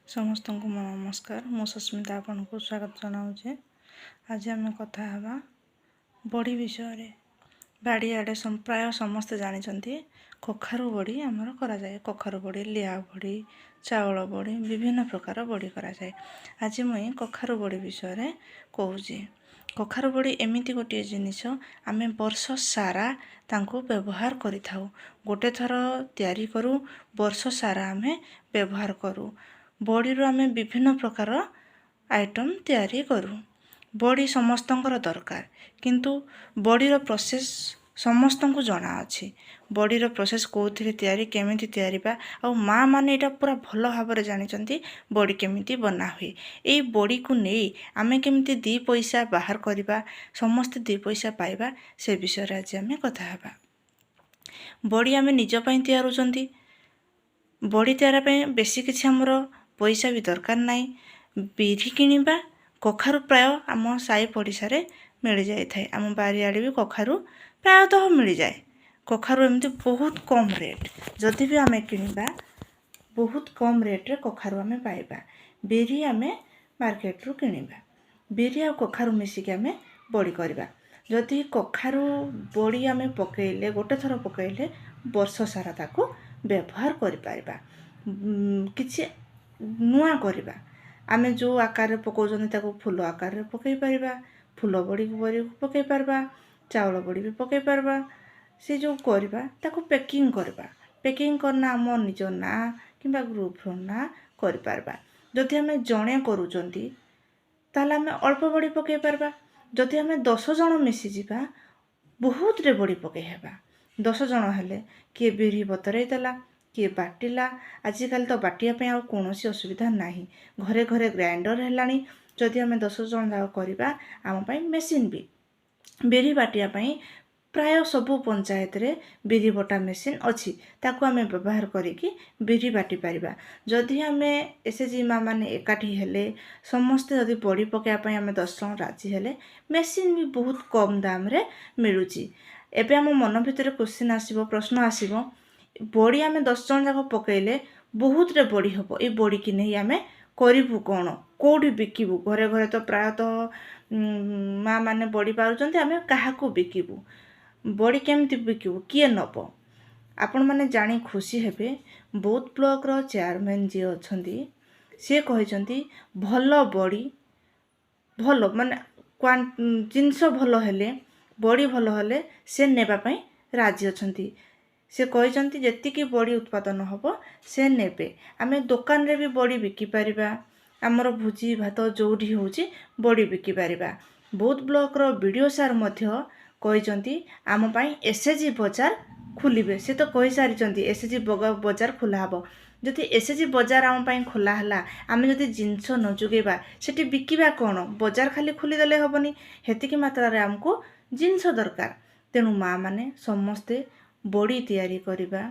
ସମସ୍ତଙ୍କୁ ମୋ ନମସ୍କାର। ମୁଁ ସସ୍ମିତା ଆପଣଙ୍କୁ ସ୍ୱାଗତ ଜଣାଉଛି। ଆଜି ଆମେ କଥା ହେବା ବଡ଼ି ବିଷୟରେ। ବାଡ଼ିଆଡ଼େ ପ୍ରାୟ ସମସ୍ତେ ଜାଣିଛନ୍ତି, କଖାରୁ ବଡ଼ି ଆମର କରାଯାଏ। କଖାରୁ ବଡ଼ି, ଲିଆ ବଡ଼ି, ଚାଉଳ ବଡ଼ି, ବିଭିନ୍ନ ପ୍ରକାର ବଡ଼ି କରାଯାଏ। ଆଜି ମୁଇଁ କଖାରୁ ବଡ଼ି ବିଷୟରେ କହୁଛି। କଖାରୁ ବଡ଼ି ଏମିତି ଗୋଟିଏ ଜିନିଷ, ଆମେ ବର୍ଷ ସାରା ତାଙ୍କୁ ବ୍ୟବହାର କରିଥାଉ। ଗୋଟେ ଥର ତିଆରି କରୁ, ବର୍ଷ ସାରା ଆମେ ବ୍ୟବହାର କରୁ। ବଡ଼ିରୁ ଆମେ ବିଭିନ୍ନ ପ୍ରକାର ଆଇଟମ୍ ତିଆରି କରୁ। ବଡ଼ି ସମସ୍ତଙ୍କର ଦରକାର, କିନ୍ତୁ ବଡ଼ିର ପ୍ରୋସେସ୍ ସମସ୍ତଙ୍କୁ ଜଣାଅଛି। ବଡ଼ିର ପ୍ରୋସେସ୍, କେଉଁଥିରେ ତିଆରି, କେମିତି ତିଆରିବା, ଆଉ ମା' ମାନେ ଏଇଟା ପୁରା ଭଲ ଭାବରେ ଜାଣିଛନ୍ତି, ବଡ଼ି କେମିତି ବନା ହୁଏ। ଏଇ ବଡ଼ିକୁ ନେଇ ଆମେ କେମିତି ଦୁଇ ପଇସା ବାହାର କରିବା, ସମସ୍ତେ ଦୁଇ ପଇସା ପାଇବା, ସେ ବିଷୟରେ ଆଜି ଆମେ କଥା ହେବା। ବଡ଼ି ଆମେ ନିଜ ପାଇଁ ତିଆରୁଛନ୍ତି। ବଡ଼ି ତିଆରି ପାଇଁ ବେଶୀ କିଛି ଆମର ପଇସା ବି ଦରକାର ନାହିଁ। ବିରି କିଣିବା, କଖାରୁ ପ୍ରାୟ ଆମ ସାହି ପଡ଼ିଶାରେ ମିଳିଯାଇଥାଏ। ଆମ ବାରିଆଡ଼େ ବି କଖାରୁ ପ୍ରାୟତଃ ମିଳିଯାଏ। କଖାରୁ ଏମିତି ବହୁତ କମ୍ ରେଟ୍, ଯଦି ବି ଆମେ କିଣିବା, ବହୁତ କମ୍ ରେଟ୍ରେ କଖାରୁ ଆମେ ପାଇବା। ବିରି ଆମେ ମାର୍କେଟରୁ କିଣିବା। ବିରି ଆଉ କଖାରୁ ମିଶିକି ଆମେ ବଡ଼ି କରିବା। ଯଦି କଖାରୁ ବଡ଼ି ଆମେ ପକାଇଲେ, ଗୋଟେ ଥର ପକାଇଲେ ବର୍ଷ ସାରା ତାକୁ ବ୍ୟବହାର କରିପାରିବା। କିଛି ନୂଆ କରିବା। ଆମେ ଯେଉଁ ଆକାରରେ ପକାଉଛନ୍ତି, ତାକୁ ଫୁଲ ଆକାରରେ ପକାଇ ପାରିବା। ଫୁଲ ବଡ଼ି ପକାଇ ପାରିବା, ଚାଉଳ ବଡ଼ି ବି ପକାଇ ପାରିବା। ସେ ଯେଉଁ କରିବା, ତାକୁ ପ୍ୟାକିଂ କରିବା। ପ୍ୟାକିଂ କରିନା ଆମ ନିଜ ନାଁ କିମ୍ବା ଗ୍ରୁପ୍ର ନାଁ କରିପାରିବା। ଯଦି ଆମେ ଜଣେ କରୁଛନ୍ତି, ତାହେଲେ ଆମେ ଅଳ୍ପ ବଡ଼ି ପକାଇ ପାରିବା। ଯଦି ଆମେ 10 ଜଣ ମିଶିଯିବା, ବହୁତରେ ବଡ଼ି ପକାଇ ହେବା। 10 ଜଣ ହେଲେ କିଏ ବିରି ବତୁରାଇ ଦେଲା, କିଏ ବାଟିଲା। ଆଜିକାଲି ତ ବାଟିବା ପାଇଁ ଆଉ କୌଣସି ଅସୁବିଧା ନାହିଁ, ଘରେ ଘରେ ଗ୍ରାଇଣ୍ଡର ହେଲାଣି। ଯଦି ଆମେ 10 ଜଣ ଯାକ କରିବା, ଆମ ପାଇଁ ମେସିନ୍ ବି, ବିରି ବାଟିବା ପାଇଁ ପ୍ରାୟ ସବୁ ପଞ୍ଚାୟତରେ ବିରି ବଟା ମେସିନ୍ ଅଛି। ତାକୁ ଆମେ ବ୍ୟବହାର କରିକି ବିରି ବାଟି ପାରିବା। ଯଦି ଆମେ ଏସ୍ ଏଚ୍ ଜି ମା ମାନେ ଏକାଠି ହେଲେ, ସମସ୍ତେ ଯଦି ବଡ଼ି ପକାଇବା ପାଇଁ ଆମେ 10 ଜଣ ରାଜି ହେଲେ, ମେସିନ୍ ବି ବହୁତ କମ୍ ଦାମରେ ମିଳୁଛି। ଏବେ ଆମ ମନ ଭିତରେ କୋଶ୍ଚିନ୍ ଆସିବ, ପ୍ରଶ୍ନ ଆସିବ, ବଡ଼ି ଆମେ 10 ଜଣ ଯାକ ପକାଇଲେ ବହୁତରେ ବଡ଼ି ହେବ, ଏଇ ବଡ଼ିକି ନେଇ ଆମେ କରିବୁ କ'ଣ? କେଉଁଠି ବିକିବୁ? ଘରେ ଘରେ ତ ପ୍ରାୟତଃ ମା ମାନେ ବଡ଼ି ପାରୁଛନ୍ତି। ଆମେ କାହାକୁ ବିକିବୁ? ବଡ଼ି କେମିତି ବିକିବୁ? କିଏ ନେବ? ଆପଣମାନେ ଜାଣି ଖୁସି ହେବେ, ବୌଦ୍ଧ ବ୍ଲକର ଚେୟାରମ୍ୟାନ୍ ଯିଏ ଅଛନ୍ତି, ସିଏ କହିଛନ୍ତି, ଭଲ ବଡ଼ି, ଭଲ ମାନେ ଜିନିଷ ଭଲ ହେଲେ, ବଡ଼ି ଭଲ ହେଲେ ସେ ନେବା ପାଇଁ ରାଜି ଅଛନ୍ତି। ସେ କହିଛନ୍ତି, ଯେତିକି ବଡ଼ି ଉତ୍ପାଦନ ହେବ ସେ ନେବେ। ଆମେ ଦୋକାନରେ ବି ବଡ଼ି ବିକିପାରିବା। ଆମର ଭୋଜି ଭାତ ଯେଉଁଠି ହେଉଛି, ବଡ଼ି ବିକିପାରିବା। ବୌଦ୍ଧ ବ୍ଲକର ବି ଡ଼ି ଓ ସାର୍ ମଧ୍ୟ କହିଛନ୍ତି, ଆମ ପାଇଁ ଏସ୍ ଏଚ୍ ଜି ବଜାର ଖୋଲିବେ। ସେ ତ କହିସାରିଛନ୍ତି, ଏସ୍ ଏଚ୍ ଜି ବଜାର ଖୋଲା ହେବ। ଯଦି ଏସ୍ ଏଚ୍ ଜି ବଜାର ଆମ ପାଇଁ ଖୋଲା ହେଲା, ଆମେ ଯଦି ଜିନିଷ ନ ଯୋଗାଇବା, ସେଠି ବିକିବା କ'ଣ? ବଜାର ଖାଲି ଖୋଲିଦେଲେ ହେବନି, ସେତିକି ମାତ୍ରାରେ ଆମକୁ ଜିନିଷ ଦରକାର। ତେଣୁ ମା' ମାନେ ସମସ୍ତେ ବଡ଼ି ତିଆରି କରିବା।